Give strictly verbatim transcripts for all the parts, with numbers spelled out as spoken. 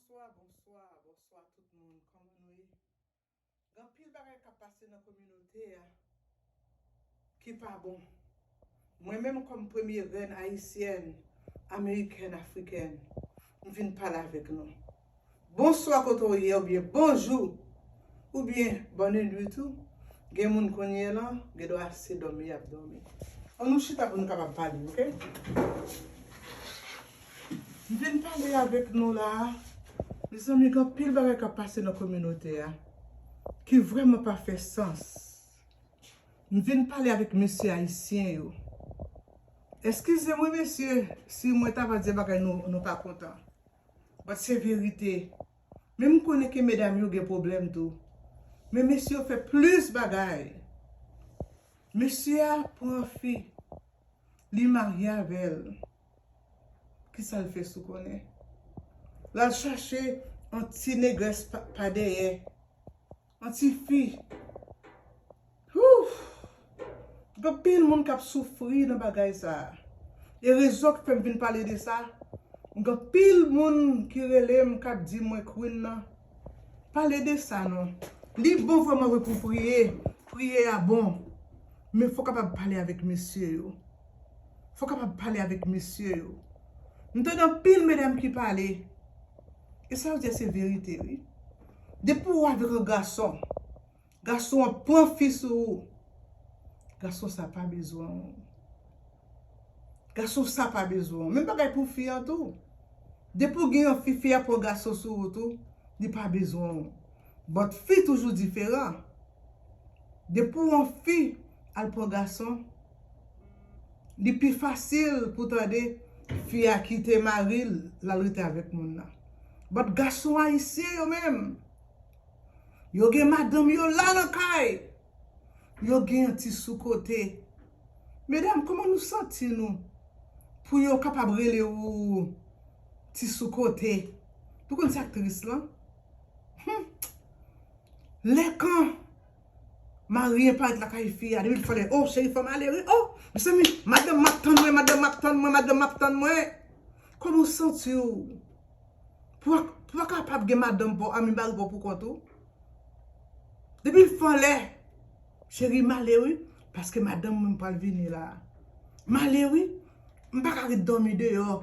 Bonswa, bonswa, bonswa tout moun. Kòman nou ye? Gen anpil bagay k ap pase nan kominote a ki pa bon. Mwen menm kòm premye rèn ayisyèn, amerikèn, afrikèn, m vin pale avèk nou. Bonswa kote w ye, oubyen bonjou, oubyen bonne nuit tou. Gen moun kounye a la, gen dwa se dòmi y ap dòmi. Ann nou chita pou nou kapab pale, oke? M vin pale avèk nou la a. Mezanmi, gen anpil bagay k ap pase nan kominote a ki vrèman pa fè sans. M vin pale avèk mesye ayisyen yo. Eskize m wi, mesye, si mwen ta va di bagay nou, nou pa kontan. But se verite. Men m konnen ke medam yo gen pwoblèm tou. Men mesye yo fè plis bagay. Mesye a pran fi, li marye avè l. Kisa l fè sou konnen? L al chache yon ti negrès pa, pa dèyè. Yon ti fi. Ouf! Gen anpil moun k ap soufri nan bagay sa a. E rezon k fè m vin pale de sa, gen anpil moun ki rele m k ap di mwen, Queen nan, pale de sa non. Li bon vrèman wi pou priye. Priye a bon. Men fò w kapab pale avèk mesye yo. Fò w kapab pale avèk mesye yo. M tande anpil medam ki pale. E sa yo di a se verite wi. Depi w avèk yon gason, gason an pran fi sou ou, gason sa pa bezwen w. Gason sa pa bezwen w. Menm bagay pou fi an tou. Depi w gen yon fi, fi a pran gason sou ou tou, li pa bezwen w. But fi toujou diferan. Depi w yon fi al pran gason, li pi fasil pou tande fi a kite mari l, l al rete avèk moun nan. But gason ayisyen yo menm, yo gen madanm yo la nan kay. Yo gen yon ti sou kote. Medam, kòman nou santi nou pou yo kapab rele ou ti sou kote? Ou konn sa k tris lan? Hmm. Lè kan mari an parèt lakay fi a, depi l fè lè, oh, cheri, fò m ale wi. Oh, mezanmi, madanm m ap tann mwen, madanm m ap tann mwen, madanm m ap tann mwen. Kòman w santi w? Pou w, pou w kapab gen madanm pa w, anmi mari pa w pou kont ou. Depi l fè lè, cheri, m ale wi, paske madanm mwen pral vini la. M ale wi, m pa ka ret dòmi deyò.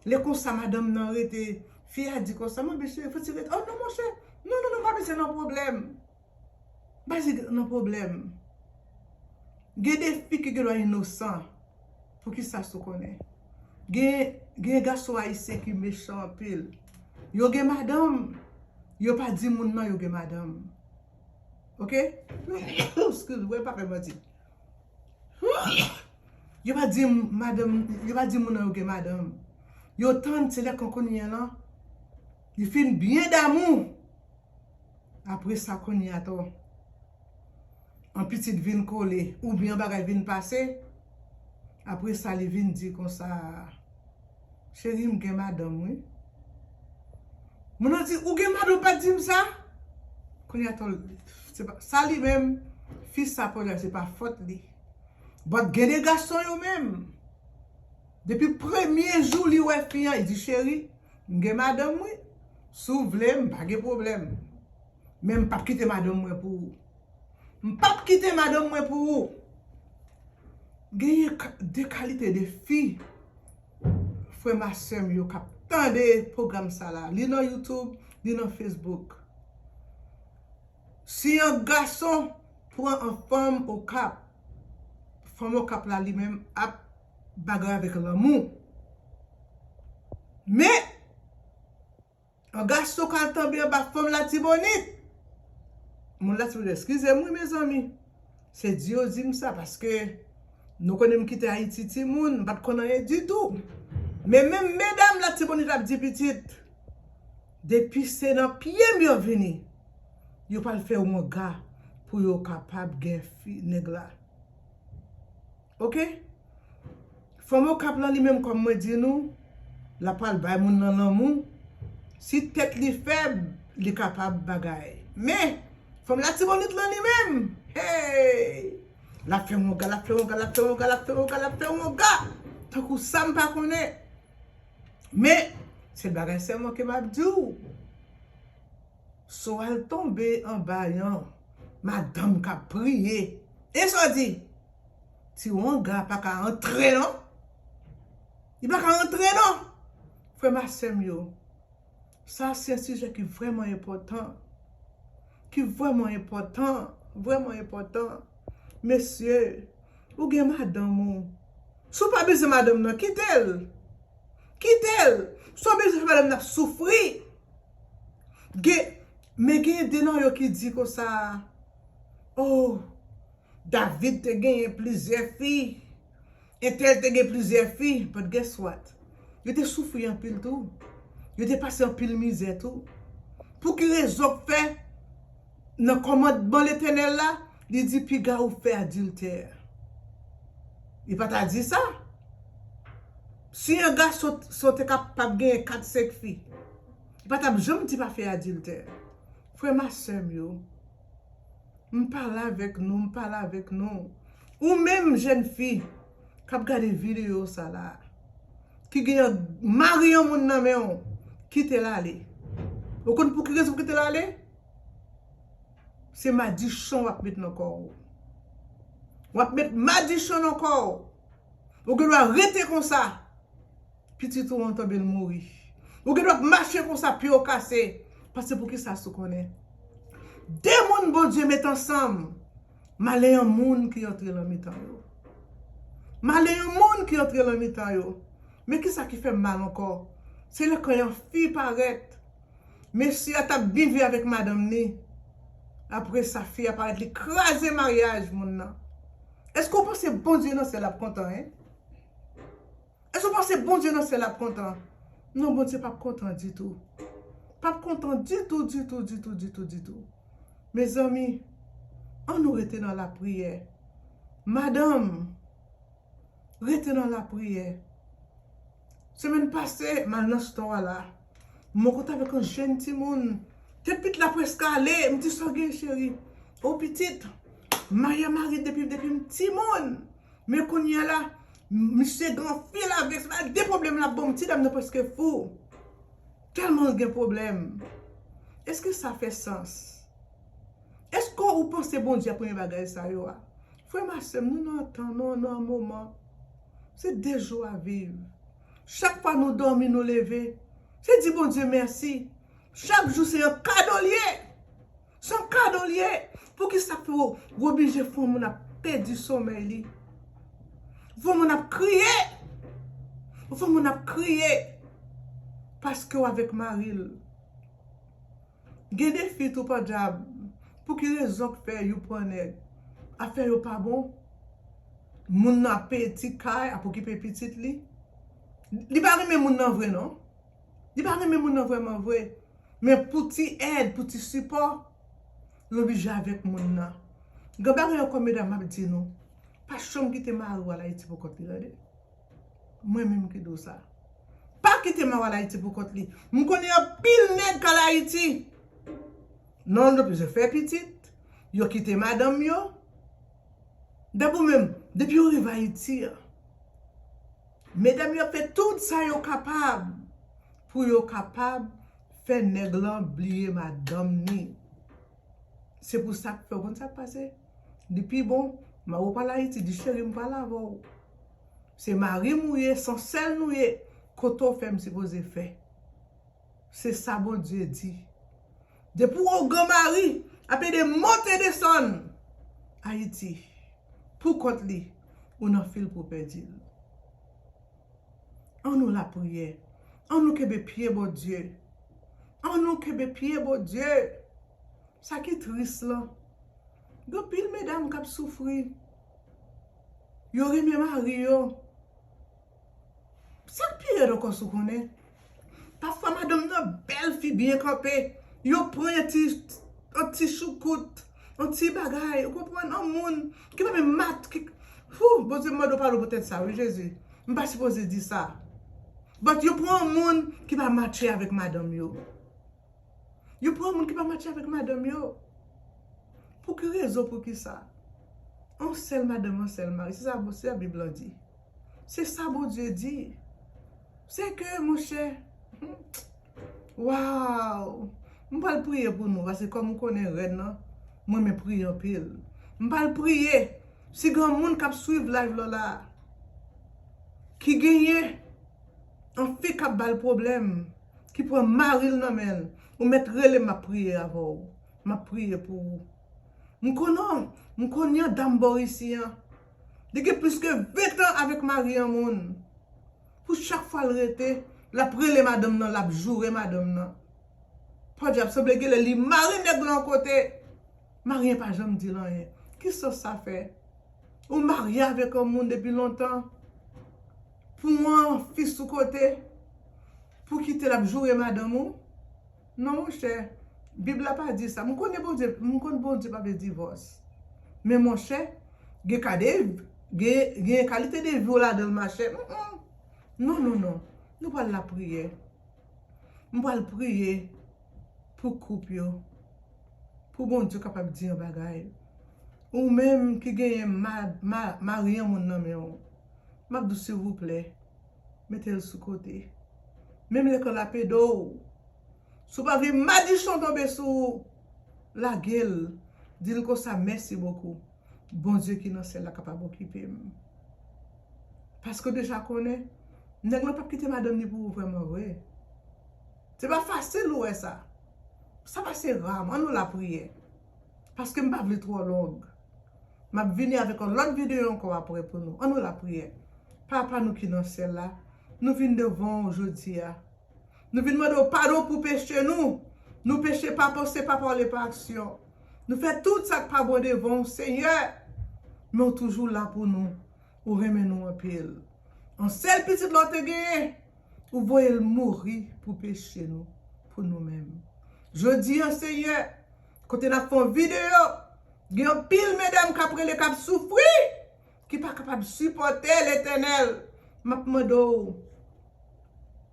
Lè konsa, madanm nan rete, fi a di konsa, mwen, cheri, fò ti rete. Oh non, monchè, non, non, non, pa bezwen nan pwoblèm. Pa gen nan pwoblèm. Gen de fi ki gen dwa inosan. Poukisa sou konnen? Gen, gen gason ayisyen ki mechan anpil. Yo gen madanm, yo pa di moun nan yo gen madanm. Oke? Excuse, wè pa fè manti. Yo pa di madanm, yo pa di moun nan yo gen madanm. Yo tann se lè kan kounye a lan, li fin byen damou. Apre sa kounye a to, an pitit vin kole, oubyen bagay vin pase. Apre sa li vin di konsa, cheri, m gen madanm wi. Moun nan di, ou gen madanm, ou pa t di m sa? Kounye a to, se pa, sa li menm, fi sa kounye a se pa fòt li. But gen de gason yo menm, depi premye jou li wè fi an, li di, cheri, m gen madanm wi. Si w vle, m pa gen pwoblèm. Men m p ap kite madanm mwen pou ou. M p ap kite madanm mwen pou ou. Genyen ka, de kalite de fi, frè m a sè m yo k ap tande pwogram sa la. Li nan YouTube, li nan Facebook. Si yon gason pran yon fanm Okap, fanm Okap la li menm ap bagay avèk lanmou. Men, yon gason ka tonbe anba fanm Latibonit. Moun Latibonit, eskize m wi, mezanmi. Se di yo di m sa, paske nou konnen m kite Ayiti timoun, m pa t konn anyen ditou. Men menm medam Latibonit ap di pitit, depi se nan pye m yo vini, yo pral fè wonga pou yo kapab gen fi nèg la. Oke? Fanm Okap lan li menm, kòm mwen di nou, l ap pral bay moun nan lanmou. Si tèt li fèb, li kapab bagay. Men, fanm Latibonit lan li menm, hey! L ap fè wonga, l ap fè wonga, l ap fè wonga, l ap fè wonga, l ap fè wonga. Tankou sa m pa konnen. Men, Sèl bagay sèlman ke m ap di w, si w al tonbe anba yon madanm k ap priye, e sa w di, ti wonga pa ka antre non. Li pa ka antre non. Frè m ak sè m yo, sa se yon sijè ki vrèman enpòtan. Ki vrèman enpòtan. Vrèman enpòtan. Mesye, ou gen madanm ou. Si w pa bezwen madanm nan, kite l. Kite l. Si w bezwen fè madanm nan ap soufri. Gen, men gen de nan yo ki di konsa, oh, David te genyen plizyè fi. Entèl te gen plizyè fi. But guess what? Yo te soufri anpil tou. Yo te pase anpil mizè tou. Pou ki rezon k fè nan kòmandman Letènèl la, li di piga ou fè adiltè? Li pa ta di sa. Si yon gason, si w te kapab genyen kat, senk fi, li pa t ap janm di pa fè adiltè. Frè m ak sè m yo, m pale avèk nou, m pale avèk nou. Ou menm jèn fi k ap gade videyo sa la, ki gen mari yon moun nan men w, kite l ale. Ou konn pou ki rezon w kite l ale? Se madichon w ap met nan kò w. W ap met madichon nan kò w. Ou gen dwa rete konsa. Pitit ou an tonbe l mouri. Ou gen dwa ap mache konsa, pye w kase. Paske poukisa si w konnen? De moun Bondye met ansanm, malè yon moun ki antre nan mitan yo. Malè yon moun ki antre nan mitan yo. Men kisa ki fè m mal ankò? Se lè kan yon fi parèt, mesye a t ap byen viv avèk madanm li. Apre sa, fi a parèt, li kraze maryaj moun nan. Èske w panse Bondye nan syèl ap kontan, en? Èske w panse Bondye nan syèl ap kontan? Non, Bondye p ap kontan ditou. P ap kontan ditou, ditou, ditou, ditou, ditou. Mezanmi, ann nou rete nan lapriyè. Madanm, rete nan lapriyè. Semèn pase, m al nan store la. M rankontre avèk yon jèn timoun. Tèt pitit la prèske ale. M di, sa w gen, cheri? O pitit, m marye a mari depi, depi m timoun. Men kounye a la, misye gen anpil avèk sa, de pwoblèm l ap ban m, ti dam nan prèske fou. Tèlman l gen pwoblèm. Èske sa fè sans? Èske ou panse Bondye ap renmen bagay sa yo a? Frè m ak sè m, nou nan yon tan, nou nan yon moman. Se de jou a viv. Chak fwa nou dòmi, nou leve, se di Bondye mèsi. Chak jou se yon kado l ye. Se yon kado l ye. Poukisa fè w oblije fè yon moun ap pèdi somèy li? Fè yon moun ap kriye. Fè yon moun ap kriye. Paske w avèk mari l. Gen de fi tou pa dyab. Pou ki rezon k fè yo pran nèg? Afè yo pa bon? Moun nan ap peye ti kay, ap okipe pitit li. Li pa renmen moun nan vre non. Li pa renmen moun nan vrèman vre. Men pou ti èd, pou ti sipò, l oblije avèk moun nan. Gen bagay ankò medam m ap di nou. Pa janm kite mari w al Ayiti pou kont li, tande. Mwen menm ki di w sa. Pa kite mari w al Ayiti pou kont li. M konnen anpil nèg k al Ayiti. Non, yo bezwen fè pitit. Yo kite madanm yo. Dapre w menm, depi yo rive Ayiti a, medam yo ap fè tout sa yo kapab pou yo kapab fè nèg lan bliye madanm ni. Se pou sa k fè, w konn sa k pase? Li pi bon, mari w pral Ayiti, di cheri m pral avè w. Se mari m ou ye, se yon sèl nou ye, kote w fè m sipoze fè. Se sa Bondye di. Depi w wè w granmari ap ede monte desann Ayiti pou kont li, ou nan fil pou w pèdi l. Ann nou lapriyè. Ann nou kenbe pye Bondye. Ann nou kenbe pye Bondye. Sa ki tris lan, gen anpil medam k ap soufri. Yo renmen mari yo. Sa k pi rèd ankò si w konnen, pafwa madanm nan bèl fi byen kanpe, yo pran yon ti, yon ti choukout, yon ti bagay, ou konprann, yon moun ki pa menm mat, ki, hoo, Bondye m mande w padon pou tèt sa wi Jezi. M pa sipoze di sa. But yo pran yon moun ki pa matche avèk madanm yo. Yo pran moun ki pa matche avèk madanm yo. Pou ki rezon, pou ki sa? Yon sèl madanm, yon sèl mari. Se sa, se sa Bib lan di. Se sa Bondye di. Se ke, monchè, Waw! M pral priye pou nou, paske kòm ou konnen rèn nan, mwen renmen priye anpil. M pral priye, si gen moun k ap swiv live la la, ki genyen an fi k ap ba l pwoblèm, ki pran mari l nan men l, ou mèt rele m, m ap priye avè w. M ap priye pou ou. M konnen, m konnen dam bò isi an. Li gen plis ke ven tan avèk mari an moun. Pou chak fwa l rete, l ap rele madanm nan, l ap joure madanm nan. Podyab, sanble gen lè li mare nèg lan kote. Mari an pa janm di l anyen. Ki sans sa fè? Ou marye avèk yon moun depi lontan, pou yon fi sou kote, pou kite l ap joure madanm ou? Non, monchè. Bib la pa di sa. M konnen Bondye, m konn Bondye pa vle divòs. Men monchè, gen ka de, gen, gen kalite de vi w ladan l, machè. Mm, mm. Non, non, non. Nou pral lapriyè. M pral priye pou koup yo. Pou Bondye kapab di yon bagay. Ou menm ki genyen ma, ma, mari yon moun nan men w, m ap di w silvouplè, mete l sou kote. Menm lè kò l ap ede w, si w pa vle madichon tonbe sou ou, lage l. Di l konsa, mèsi bokou. Bondye ki nan syèl la kapab okipe m. Paske w deja konnen, nèg lan p ap kite madanm ni pou ou vrèman vre. Se pa fasil ou wè sa. Sa pase ra, ann nou lapriyè. Paske m pa vle twò long. M ap vini avèk yon lòt videyo ankò apre pou nou. Ann nou lapriyè. Papa nou ki nan syèl la, nou vin devan w jodi a. Nou vin mande w padon pou peche nou. Nou peche pa panse, pa pale, pa aksyon. Nou fè tout sa k pa bon devan w, Senyè. Men w toujou la pou nou. Ou renmen nou anpil. Yon sèl pitit la w te genyen, ou voye l mouri pou peche nou, pou nou menm. Jodi a, Senyè, kote n ap fè yon videyo, gen anpil medam k ap rele, k ap soufri, ki pa kapab sipòte, Letènèl. M ap mande w,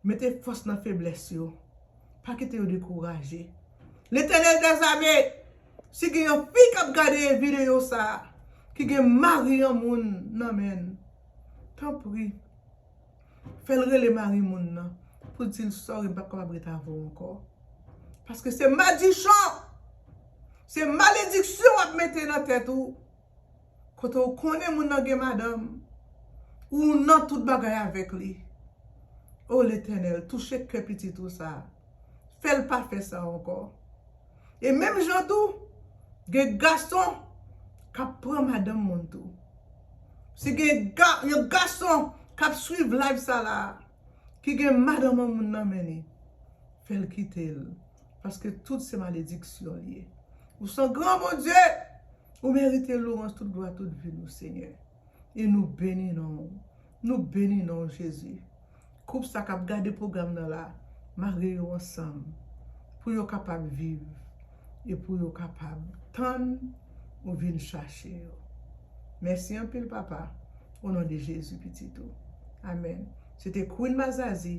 mete fòs nan feblès yo. Pa kite yo dekouraje. Letènèl dèzame, si gen yon fi k ap gade videyo sa a, ki gen mari yon moun nan men l, tanpri, fè l rele mari moun nan pou l di l, sòri, m p ap kapab ret avè w ankò. Paske se madichon, se malediksyon w ap mete nan tèt ou. Kote w konnen moun nan gen madanm, ou nan tout bagay avèk li. O Letènèl, touche kè pitit ou sa a. Fè l pa fè sa ankò. E menm jan tou, gen gason k ap pran madanm moun tou. Si gen ga, yon gason k ap swiv live sa la, ki gen madanm yon moun nan men li, fè l kite l. Paske tout se malediksyon li ye. Ou se yon gran Bondye. Ou merite louwanj, tout glwa, tout vi nou, Senyè. E nou beni non w. Nou beni non w, Jezi. Koup sa k ap gade pwogram nan la, mare yo ansanm pou yo kapab viv e pou yo kapab tann ou vin chache yo. Mèsi anpil, Papa, o non de Jezi, Pitit ou. Amèn. Se te Queen Mazazi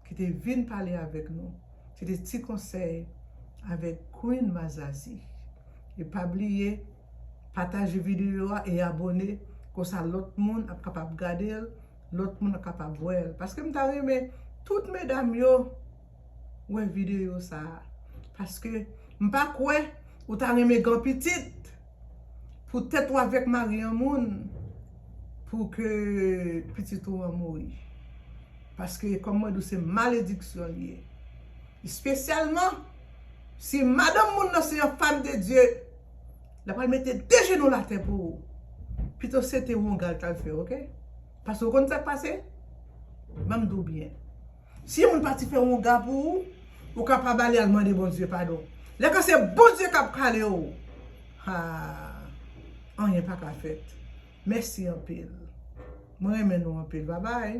ki te vin pale avèk nou. Se te ti konsèy avèk Queen Mazazi. E pa bliye, pataje videyo a e abòne, konsa lòt moun ap kapab gade l, lòt moun ap kapab wè l. Paske m ta renmen tout medam yo wè videyo sa a. Paske m pa kwè ou ta renmen gen pitit pou tèt ou avèk mari yon moun, pou ke pitit ou an mouri. Paske, kòm mwen di w, se malediksyon li ye. Espesyalman, si madanm moun nan se yon fanm de Dye, l ap pral mete de jenou l atè pou ou. Pito se te wonga l t al fè, oke? Paske w konn sa k pase? Ban m di w byen. Si yon moun pati fè wonga pou ou, ou kapab ale al mande Bondye padon. Lè ke se Bondye k ap kale w, ha, anyen pa ka fèt. Mèsi anpil. Mwen renmen nou anpil. Babay.